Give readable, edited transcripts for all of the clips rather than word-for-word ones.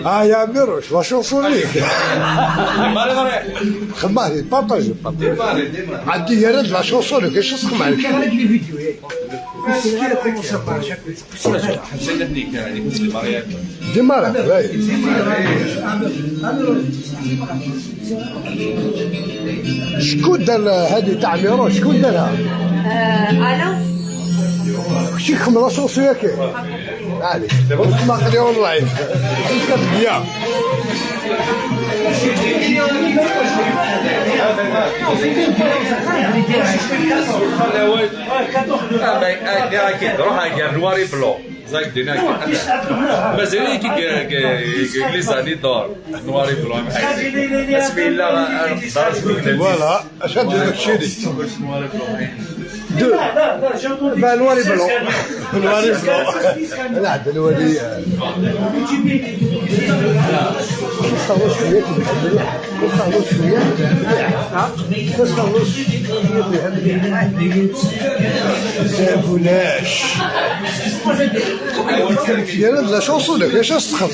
Ah, يا ميروش la chanson ليك. خمالي partage partage. عندي يا رد la chanson ليك ايش تخمم عليك؟ démarre شكون دار هذه تاع ميروش؟ شكون دارها؟ الو شي خم la chanson ياك؟ allez ما قلي اون live bien. noir et blanc مازال كي les années d'or noir et blanc بسم الله. voilà اش غندير لك شيري deux bah noir et blanc noir et blanc. لا عاد الولي تستغلو شوية مليح، تستغلو شوية مليح، تستغلو شوية مليح. زافولاش يا راد la chanson لك اش تخمم؟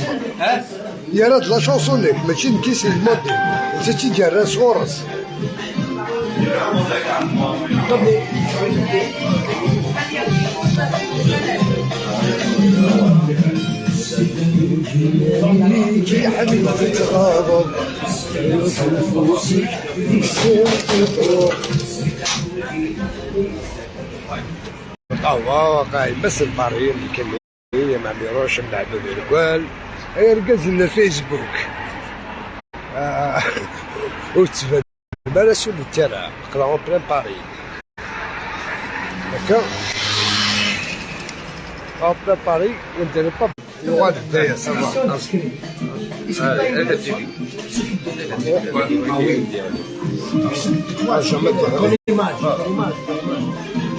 يا راد la chanson لك ماشي نكيسي الموديل انت تيدير راس غورس. يا حبيبي تغاضب قهوة قايم بس البارين اللي مع ميروش نلعبوا بالكوال هي ركزنا الفيسبوك وتفهم بلا سول الترا قراو بلان باري هكا en plein Paris وندير با يغادر داير ça va.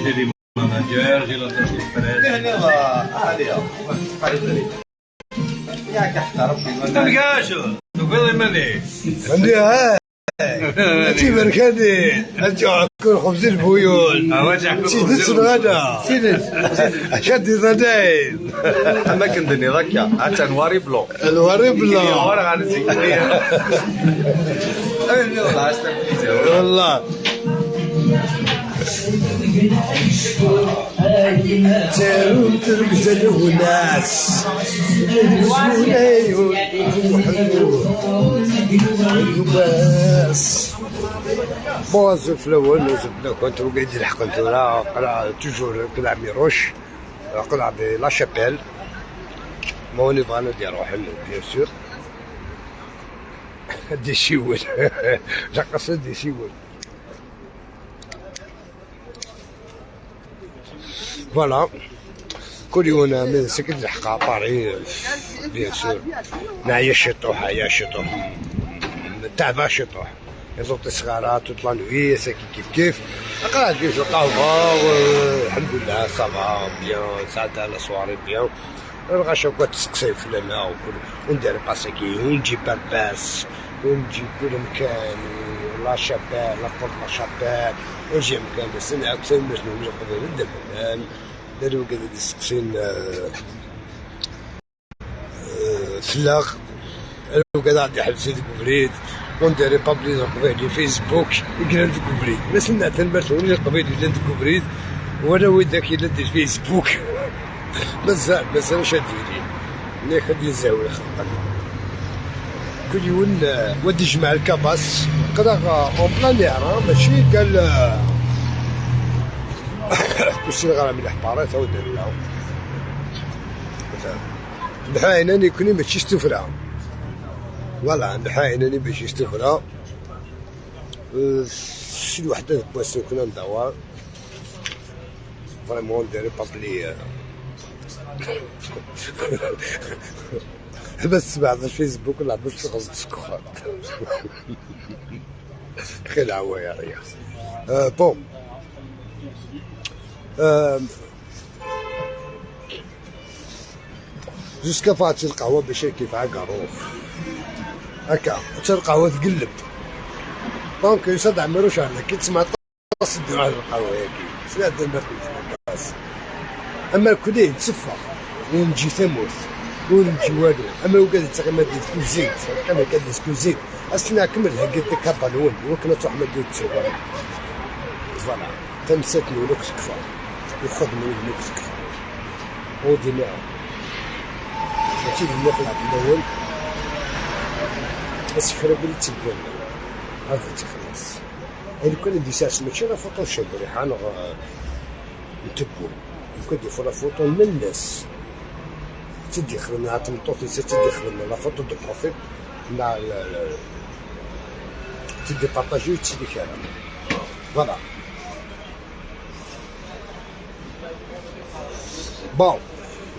J'ai les managers, j'ai l'attaché de presse. عندي هاي انت بركاني انت كل خبز البيول سيدي الغدا شدي غداين. اما كندني ضكا حتى noir et blanc noir et blanc والله تركز الناس bon في الاول كنت قاعد الحق كنت قلع toujours قلع ميروش قلع la Chapelle موني بغانا ديال روحنا bien sûr دي شيول لا قصد دي شيول. voilà كل يوم من سكن الحقا Paris bien sûr نعيا شطوح عيا شطوح تعبا شطوح يزوط الصغارات toute la nuit ساكن كيف كيف قاعد في القهوة الحمد لله ça va bien ساعتها la soirée bien الغاشا تسقسي فلانة وكل وندير باسكي ونجيب Barbès ونجيب كل مكان la Chapelle la Porte la Chapelle ونجي مكان بس نعاود مجنون قبل ندير دارو كذا يسقسين فلاغ كذا عندي حبسي كوفريت وندير بابلي قبيلي فيسبوك يقرا كوفريت ما سمعت المرسول قبيلي اللي كوفريت وانا ويداك الا دير فيسبوك مازال مازال اش ديري ملي خدي الزاوية خلقا كل يوم ودي يجمع الكباس قدا اون بلان ماشي قال كلشي غير مليح باريت او دير له نحايناني كوني ماشي استفرا فوالا نحايناني باش استفرا شي وحده بواسو كنا ندور فريمون ديري بابلي بس بعد الفيسبوك ولا بس غلط سكوات خلع يا رياض. bon jusqu'à فاتي القهوة باش كيف عقارو هكا القهوة تقلب. donc يصد عمروش على كي تسمع طاس دير على القهوة ياكي سمعت ما تنسى. اما كلي تصفى ونجي ثموت ونجي والو. اما وكاد تغمى دير كوزيت كما كاد كوزيت اصلا كمل هكا كابالون وكنا تروح ما دير تصور voilà تمسكني ولوك تكفى وخدمي ولوك تكفى ودي معاه ماشي اللي في الاول بس خرب اللي تبان هذا تخلص. يعني كان دي ساعة ماشي la photo شبريحة نتبون كان des fois la photo من الناس تدي خدمنا تمطوطي تدي خدمنا la photo de profil مع تدي partager وتسدي كلام voilà. bon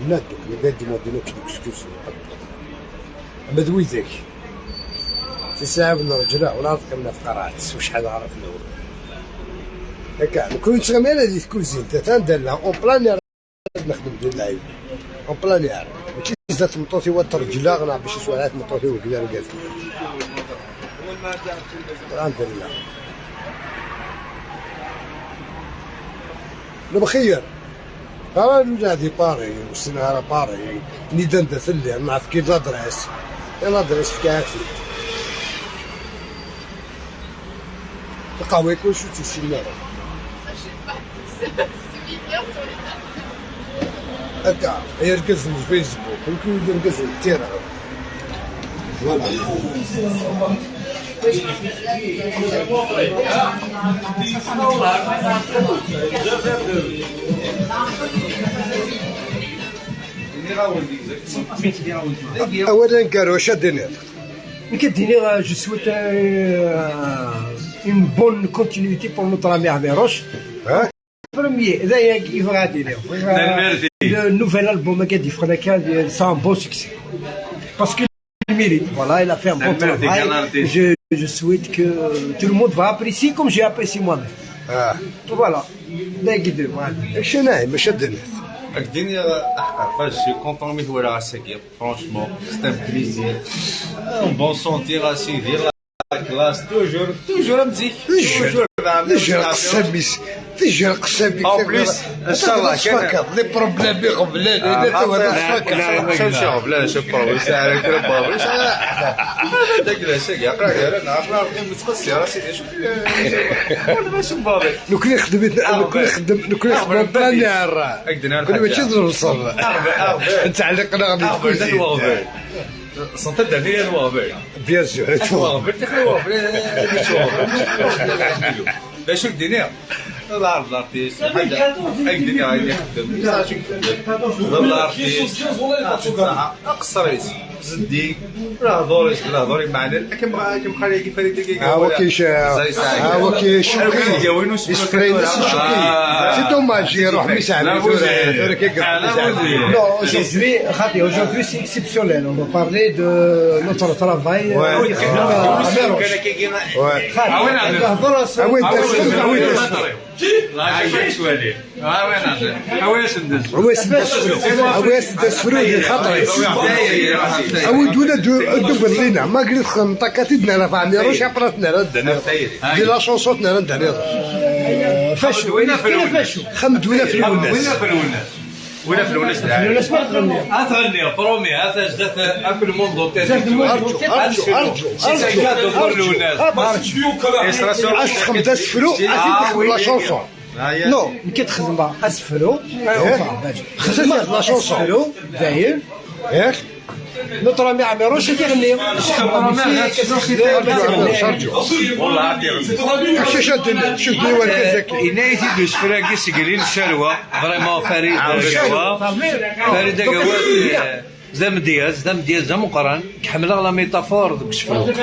نادو نبدا مودينو كيكسكوز اما دويتك تسعة من رجلة ولا كمنا في قرعت وشحال عرفنا هكا كنت تغمي انا ديال كوزين تندير en plein air نخدم ديال اللعيب en plein air ماشي زاد مطوطي وترجلة غنعرف باش سوالات مطوطي وكذا وكذا الحمد لله. المخير راه نادي باري وسنا راه باري نيدان اللي نعرف كي l'adresse l'adresse في كافي القهوة يكون شو تسمى هكا يركز في الفيسبوك ويكون يركز في التيرا voilà. اولا كانوا واش دينير كديني je souhaite une bonne continuité pour notre ami Amirouche. ها Premier, d'ailleurs, il va dire. Le nouvel album qui est c'est un bon succès. Parce qu'il mérite. Voilà, il a fait un bon travail. Je souhaite que tout le monde va apprécier comme j'ai apprécié moi-même. اه Voilà. Là, il dit, voilà. شنو هي ماشي دينير الدنيا احقر je suis content مي هو راه ساكي franchement c'est un plaisir en bonne santé راسي la classe toujours toujours مزيك toujours تجي قساميس تجي قسامي En plus, إن شاء الله كان- les problèmes يغبلان شوف لا شوف داك الشيء قرا قرا نعرف متقصي راسي شوف ماشي بابي لو كان يخدم لو كان يخدم لو كان يخدم plein air كل ماشي نوصل نتعلق انا غادي تكون صنت الدنيا الوابي bien sûr الوابي الوابي باش الدنيا العرض l'artiste الدنيا غادي يخدم l'artiste اقصر زدي راه دوري راه دوري معنا كم خلي كيف فريد ها هو كيش ها هو كيشوكي يسفرين شوكي c'est dommage يروح ميساعد. Non, aujourd'hui, Khati, aujourd'hui c'est exceptionnel. On va parler de notre travail. هو دولا دوبل لينا ما قلت خنطاكاتي دنا في عميروش عبرتنا راه دي la chanson تنا راه فاشو فاشو خمدونا في الوناس. وين في الوناس وين في الوناس الوناس ما تغني تغني promis هذا جدات اكل موندو ارجو ارجو ارجو ارجو ارجو اش خمدة سفرو اسيدي la chanson non كي تخدم اسفرو خدمة la chanson اسفرو داير ياك notre ami عميروش تيغني ارجو والله شو شو ديوان كزكي إنا يزيد سفراكي سكرين الشلوى vraiment فريد قوا فريد قوا زام دياز زام دياز زام قران كحمل la métaphore دوك سفرو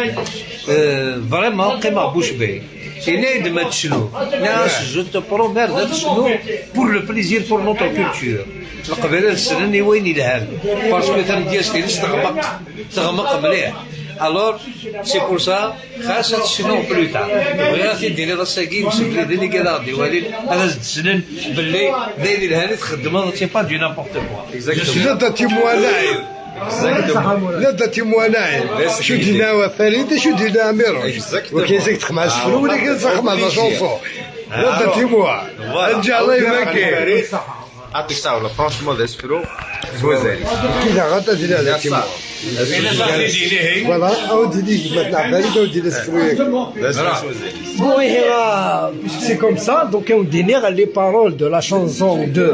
vraiment قيمة بوش بي إنا يد ما تشنو ناس je te promets دا تشنو pour le plaisir pour notre culture القبيلة السنني وين يلهان parce que ثم دياز تينس تغمق تغمق مليح. Alors, c'est pour ça, خاصة شنو plus tard. بغينا تيديني راساكي مسبلي ديني كذا غادي ولي انا زدت سنن باللي دايرين الهاني تخدم c'est pas du n'importe quoi. زاد تيموان لاعب لا دا تيموا ناعم شو دينا فريد شو دينا عميروش. Exactement. وكاين زيك تخمع السفر ولا كاين تخمع la chanson لا دا تيموا انت الله يبارك. يعطيك الصحة والله franchement ذا سفرو زوزالي. كي غاتا دينا هذا تيموا. Voilà, او ديدي maintenant فريد او دينا سفرو. ذا سفرو زوزالي. Bon, et là, puisque c'est comme ça, donc on dîner les paroles de la chanson de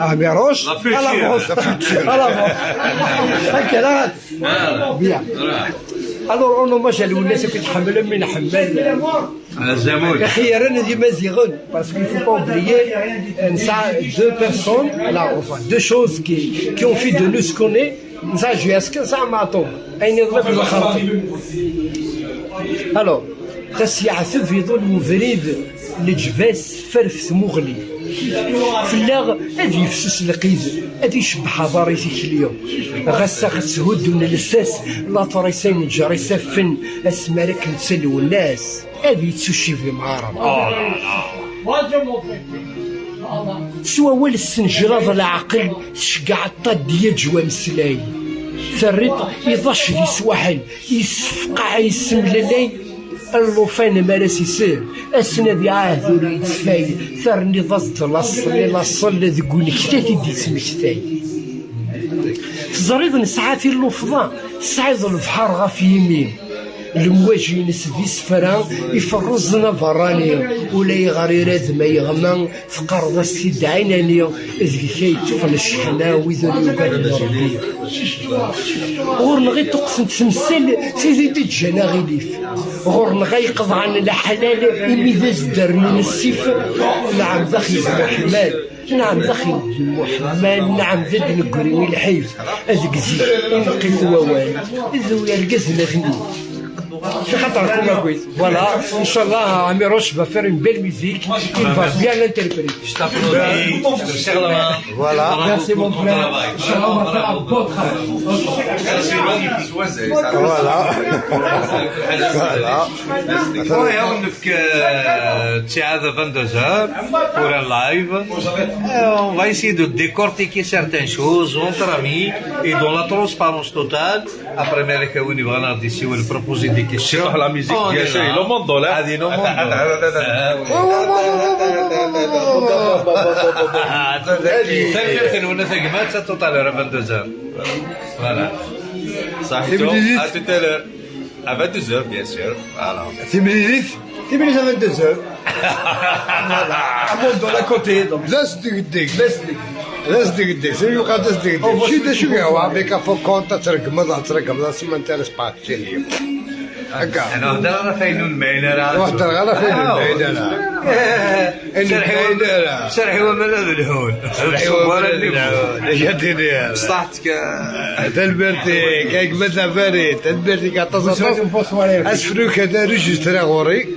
Amirouche La future. À l'avance. La future. À l'avance. Ok, là, bien. Alors, on hommage à الناس اللي كيتحملوا من حمال الزمول. خيرا ذي مازيغن parce qu'il faut pas oublier ça, deux personnes là, enfin deux choses qui ont fait de nous ce qu'on est. نسعى JSK نسعى معطوب اين يضرب الخرطي. Alors خاص يعثب في ظل وفريد لجفاس فرف مغلي فلاغ ادي يفسس القيد ادي يشبح ضاري اليوم غسا غسهود من الاساس لا طريسين جري سفن اسمارك نتسلو الناس ادي تسوشي في معارض سوا ول السنجرة العقل تشقع الطد يجوى مسلاي ثريط يضش دي سواحل يسفقع يسمللاي اللوفان مارس يسير السنة ذي عهد ولا يتفاي ثرني ضد لاصل لاصل ذكون كتاتي دي تمكتاي تزريض نسعى في اللفظة سعيد البحر غاف يمين المواج ينس دي سفرا يفرزنا براني ولا يغري راد ما يغمى فقرض السيد عيناني ذي كي يتفن الشحنة وإذا يقال ربي غور نغي تقسم تمثال سيدي تجانا غيليف غور نغي يقضى عن الحلال إمي ذا زدر من السيف. نعم ذخي محمد، نعم ذخي محمد، نعم ذد نقري الحيف أذك زيد نقيت ووال ذو يرقزنا ثني في خاطركم كويس. Voilà, ان شاء الله Amirouche va faire une belle musique, il va bien l'interpréter. Je t'applaudis, je te serre la main. Voilà. Bravo Merci pour mon ton frère. travail. إن شاء الله on va faire un bon travail. Voilà, voilà. Ouais, on نفك 22h pour un live. On va essayer de décortiquer certaines choses entre amis et dans la transparence totale. Après, مالك وين يبغى d'ici ou proposer des questions. La musique, On bien est sûr, là. le mandolin. هذه le mandolin. ثاني ولا ثقمات tout à l'heure à 22h. Voilà. صحيتو à tout à l'heure à 22h, bien sûr, voilà. تمريريت. تيمري 22h. Voilà. Un monde à côté donc. لاس ديك ديك لاس ديك ديك سير يوقع لاس ديك ديك شي دا شو هو بيك فو كونت ترقم ترقم ça m'intéresse pas شي هكا. انا هضر فين المعين راه. واحد غير فين المعين راه. سرحي وما لا الهون. يا ديني. صحتك. تلبرتي كايك مثلا فريد تلبرتي كاع. اسفلوك هذا registré غوري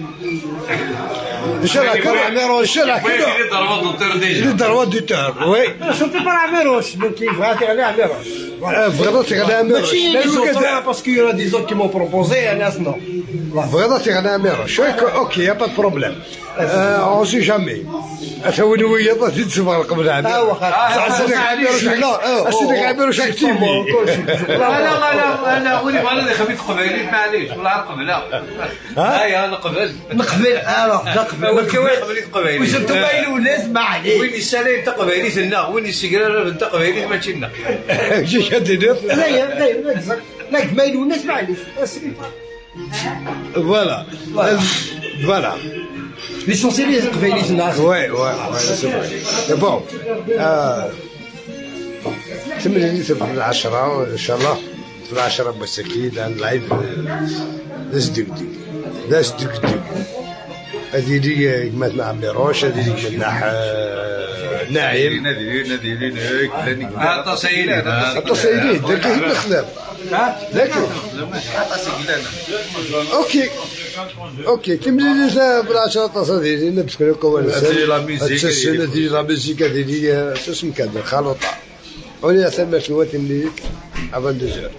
ان شاء الله كان عميرو ان شاء الله كان les droits d'auteur déjà. Les droits d'auteur, oui. Chanté par Amirouche, donc il va aller Amirouche. بغيت تغني عميروش. ماشي les autres, parce qu'il y en a des autres qui m'ont proposé, انا non. بغيت تغني عميروش, OK, y a pas de problème, on sait jamais ثوني ويا تسمع قبل عميروش. اه واخا. سيدي عميروش activé. لا لا لا لا ولي بغا خبيت قبيلي معليش ولا نقبل هيا نقبل. نقبل alors نقبل. قبلي قبيلي. وزدتو باين وناس ما عليه. وين السالين تقبيلي لنا وين السيجار تقبيلي ماشي لنا. شي كدير؟ لا لا لا لا باين وناس ما عليش. Voilà. L'essentiel قبيلي الناس. Ouais, c'est vrai. Bon, تمرين في 10 ان شاء الله في 10 مساكين live ناس ديك ديك ناس ديك ديك هذه اللي كما عميروش هذه اللي كما ناعم. نادي نادي نادي. عطا سيدي. عطا سيدي درك نخدم لكن OK تمرين بالعشرة تصادير نبسكو كوال. هذه la musique. هذه la musique هذه اللي شو اسم كذا خلطة ولي ثم شنو تمرين à 22.